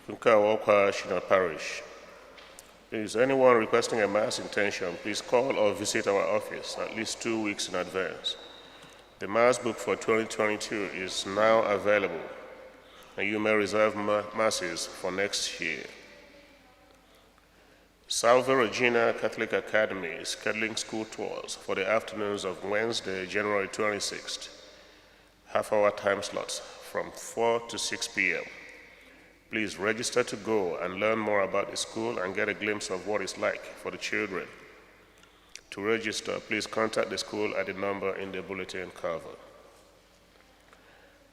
Nkawa Shina Parish. Is anyone requesting a mass intention, please call or visit our office at least 2 weeks in advance. The mass book for 2022 is now available, and you may reserve masses for next year. Salve Regina Catholic Academy is scheduling school tours for the afternoons of Wednesday, January 26th, half-hour time slots from 4 to 6 p.m. Please register to go and learn more about the school and get a glimpse of what it's like for the children. To register, please contact the school at the number in the bulletin cover.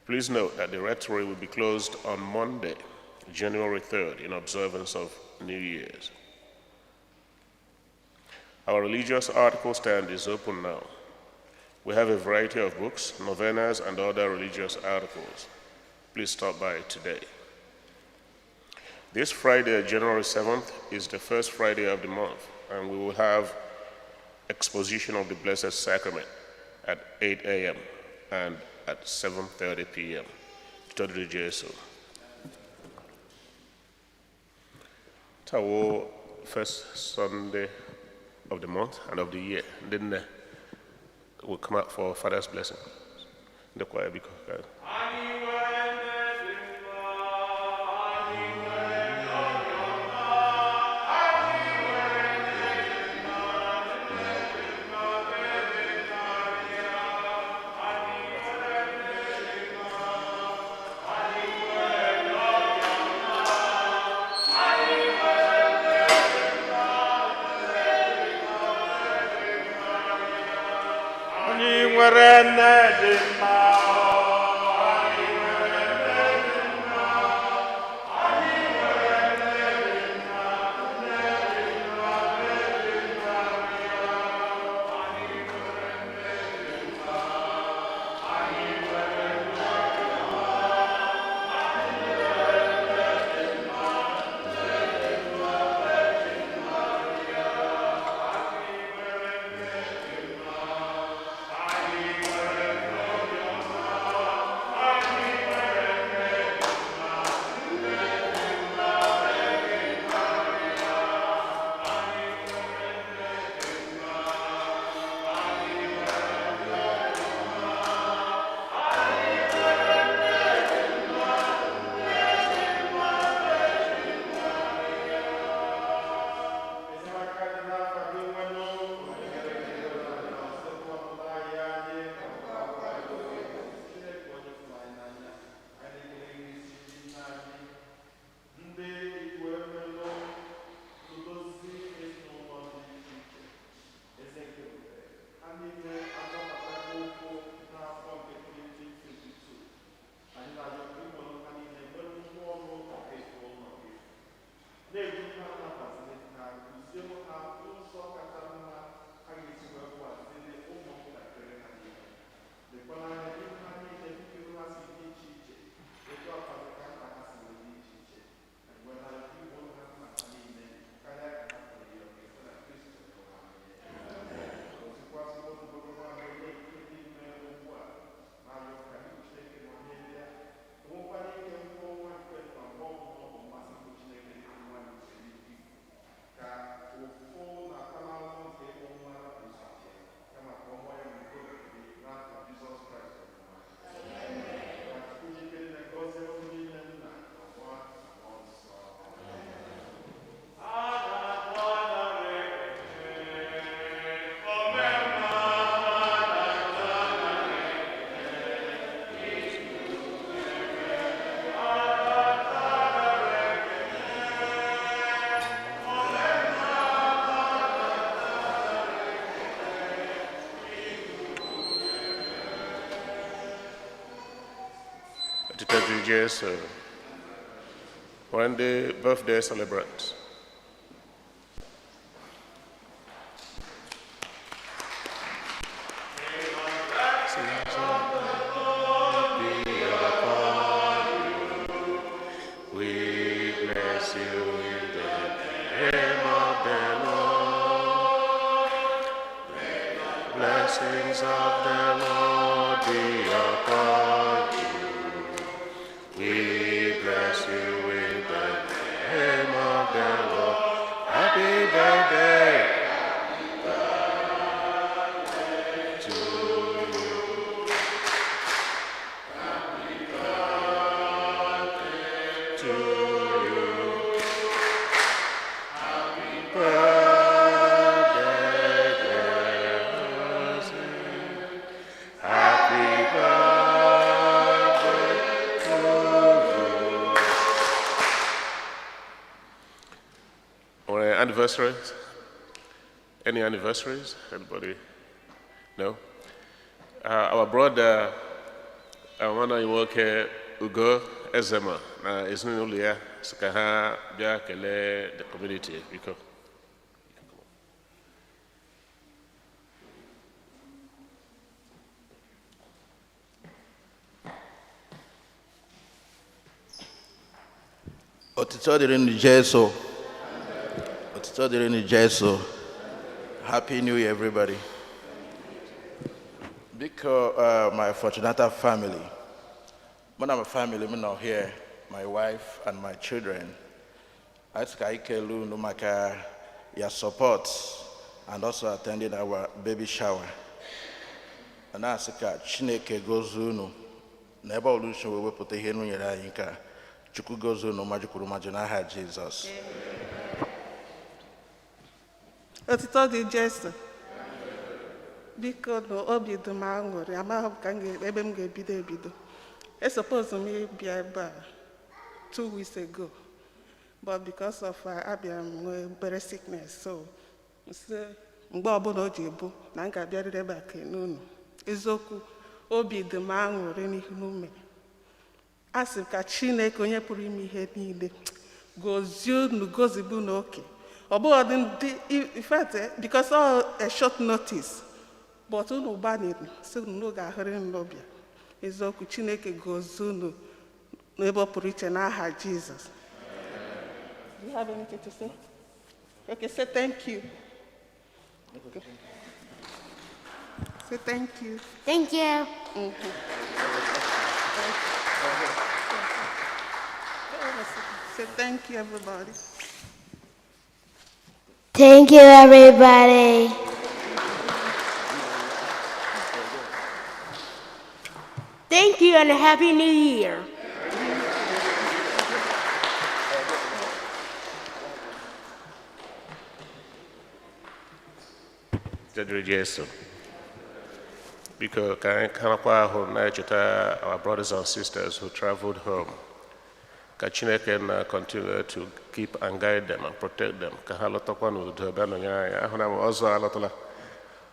Please note that the rectory will be closed on Monday, January 3rd, in observance of New Year's. Our religious article stand is open now. We have a variety of books, novenas, and other religious articles. Please stop by today. This Friday, January 7th, is the first Friday of the month, and we will have exposition of the Blessed Sacrament at 8 a.m. and at 7:30 p.m. Study Jesu. Tawo, first Sunday of the month and of the year. Then we'll come out for Father's blessing. The choir, because. Anyị nwere nne dị mma. Dịrị Jesu. Nwere ndị birthday celebrants? We bless you in the name of the Lord. Blessings of the Lord be upon you. We bless you in the name of the Lord. Happy birthday to you. Happy birthday to you. Happy birthday, dear Rosie. Happy birthday to you. Or anniversaries? Any anniversaries? Anybody? No? Our brother, nwanne anyị nwoke Ugo Ezema na ezinụlọ ya sị ka ha bịa kelee the community, biko. Otito dịrị Jesu. Otito dịrị Jesu. Happy New Year, everybody. Biko, my Fortunata family, mụ na my family m nọ here, my wife and my children. Asị ka anyị kelee unu maka your support and also attending our baby shower. Na-asị ka Chineke gozie unu na ebe ọbụla unu wee wepụta ihe unu nyere anyị nke a. Chukwu gozie unu mmaji kwuru mmaji n'aha Jizọs. Otito dị Jesu. Biko na obi dị m aṅụrị, amaghị m ka m ebe m ga-ebido ebido. Esopose m ịbịa ebe a 2 weeks ago, but because of abịa m nwee obere sickness, so m sị mgbe ọbụla o ji ebu na m ga-abịarịrị ebe a kene unu. Eziokwu, obi dị m aṅụrị n'ihu n'ume. A sị m ka Chineke onye pụrụ ime ihe niile gozie unu, gozibu unu oke. Ọ bụghị ọdị ndị, in fact, because all a short notice, but unu gbanịrị sị unu ga-ahụrị m n'ọbịa. Eziokwu, Chineke gozie unu n'ebe ọ pụrụ iche n'aha Jizọs. Do you have anything to say? Okay, say thank you. Okay. Say thank you. Thank you. Say thank you, everybody. Thank you, everybody. Thank you and a Happy New Year. Dịrị Jesu. Biko, ka anyị karakwa ahụ na-echeta our brothers and sisters who traveled home. Ka Chineke na continue to keep and guide them and protect them. Ka ha lọtakwa n'udo bịa nọnyere anyị. Ahụla m ọzọ alọtala.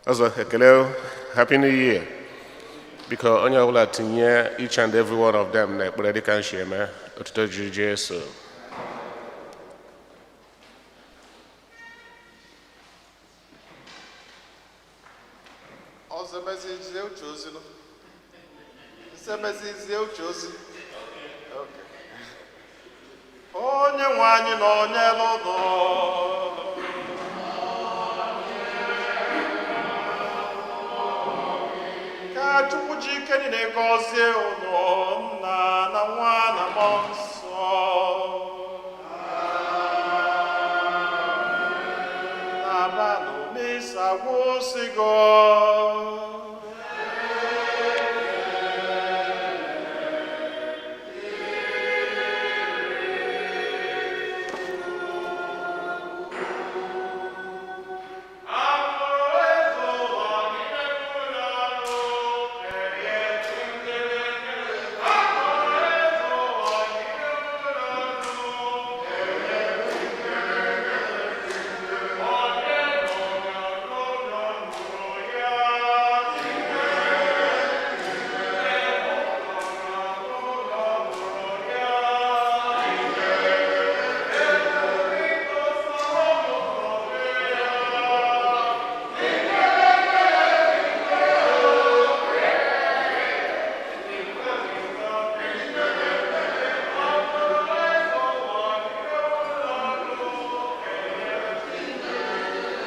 Ọzọ, ekele o. Happy New Year. Biko, onye ọbụla tinye each and every one of them na ekpere dịka nshi eme. Otuto jiri Jesu. Ọzọ emezizie uche ozi nụ. Nse emezizie uche ozi. Okay. Onye nwe anyị nọ n'elu ụlọ. Ka Chukwu ji ike niile gọzie unu, Nna na Nwa na Mmụọ Nsọ. Na-abanụ, misa gwụsịgo.